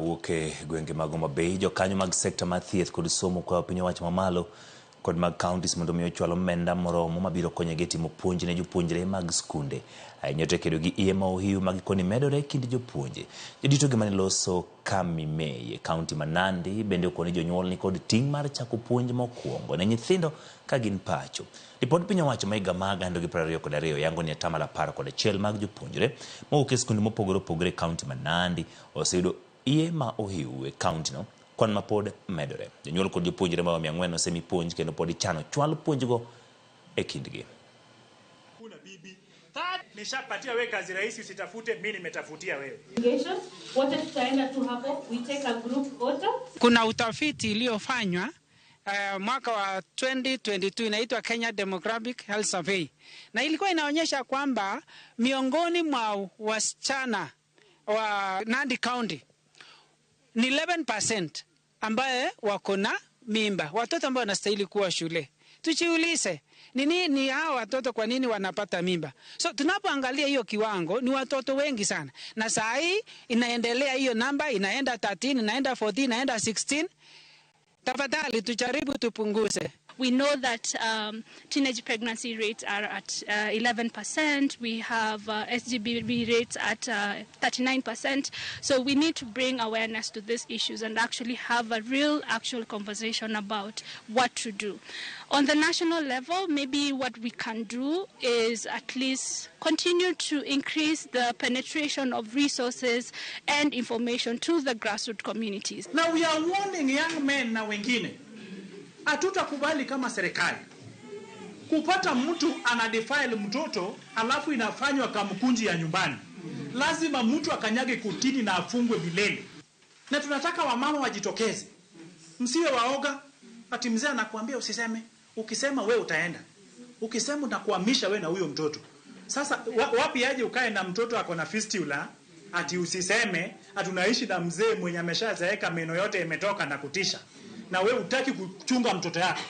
Wuok e gwenge mag Homa Bay, jokanyo mag sekta mar thieth kod somo kwayo piny owacho mamalo kod mag counties mondo mi ochwal omenda moromo mabiro konyogi e timo puonj ne jopuonjre mag skunde. Ahinya to e kedo gi iye ma ohiu ma gikoni medore e kind jopuonje. Joditogi mane loso Kamimei e kaunti ma Nandi bende okoni jonyuol ni kod ting' mar chako puonj mokwongo ne nyithindo ka gin pacho. Ripod piny owacho ma higa mar 2022 yango ni atamalo 11 mag jopuonjre mowuok e skunde mopogore opogore e kaunti ma Nandi oseyudo iye ma ohiu e kauntino, kwan ma pod medore. Jonyuol kod jopuonjre maromo 400 osemi puonj kendo pod ichano chwal puonjgo e kindgi. Kuna bibi. Nishapatia wewe kazi rahisi, usitafute, mimi nimetafutia wewe. Wote tutaenda tu hapo, we take a group photo. Kuna utafiti iliyofanywa mwaka wa 2022 inaitwa Kenya Demographic Health Survey, na ilikuwa inaonyesha kwamba miongoni mwa wasichana wa Nandi County ni 11% ambaye wako na mimba, watoto ambao wanastahili kuwa shule. Tujiulize, ni nini hawa watoto, kwa nini wanapata mimba? So tunapoangalia hiyo kiwango ni watoto wengi sana, na saa hii inaendelea hiyo namba inaenda 13, inaenda 14, inaenda 16. Tafadhali tujaribu tupunguze. We know that teenage pregnancy rates are at 11%. We have SGBV rates at 39%. So we need to bring awareness to these issues and actually have a real, actual conversation about what to do. On the national level, maybe what we can do is at least continue to increase the penetration of resources and information to the grassroots communities. Now we are warning young men na wengine, hatutakubali kama serikali kupata mtu ana defile mtoto alafu inafanywa kamkunji ya nyumbani. Lazima mtu akanyage kotini na afungwe milele. Na tunataka wamama wajitokeze, msiwe waoga. Ati mzee anakuambia usiseme, ukisema we utaenda, ukisema utakuhamisha we na huyo mtoto. Sasa wapi aje ukae na mtoto ako na fistula ati usiseme, ati unaishi na mzee mwenye ameshazeeka meno yote imetoka na kutisha, na we hutaki kuchunga mtoto yako.